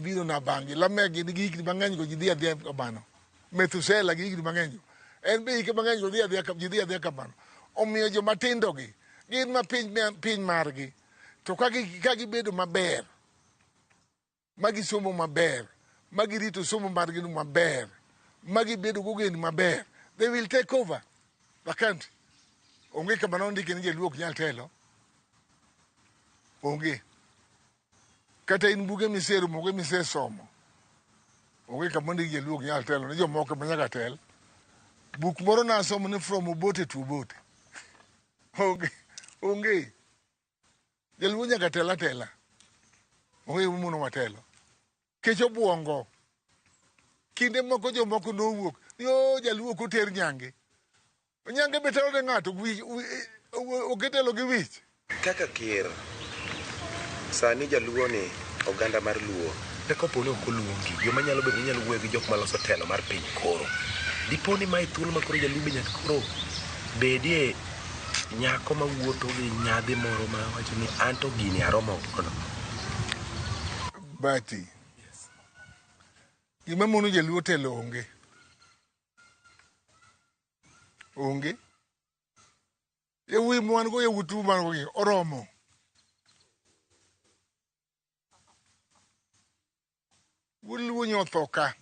biro na bang'gi. Lamek gi nigi higni mang'eny go ji dhi adhiya kamano. Methusela gi higni mang'eny go. En be hike mang'eny go dhi adhiya ji dhi adhiya kamano. Omiyo joma tindo gi gin ma piny piny margi. To ka gi ka gibedo maber ma gisomo maber ma girito somo margi no maber ma gibedo gogeni maber they will take over the country. Onge kama nondike ni jaluo ok nyal telo. Onge. Kata in buge miserumo gi misesomo, onge kama ondik jaluo ok nyal telo ni jomoko ema nyaka tel. Buk moro nasomo ni from Obote to Obote. Onge, onge. Jaluo nyaka tel atela. Onge gima monowa telo. Kech obuongo. Kinde moko jomoko nowuok ni o jaluo ok oter nyange. Nyange be telo ne ng'ato ok itelo gi wich. Kaka ker, sani jaluo ni oganda mar luo. To kopo ni ok oluongi, joma nyalo bedo ni nyalo wuoyo gi jok maloso telo mar piny koro. Dipo ni mae thuolo ma koro jaluo be nyaka koro bedie nyako ma wuotho gi nyadhi moro ma wacho ni anto gini aromo godo. Bati. Gima mono jaluo telo onge. Onge. Yawuoyi ma wan go yawuot ma wan go gi oromo. Wuod Luo nyotho ka.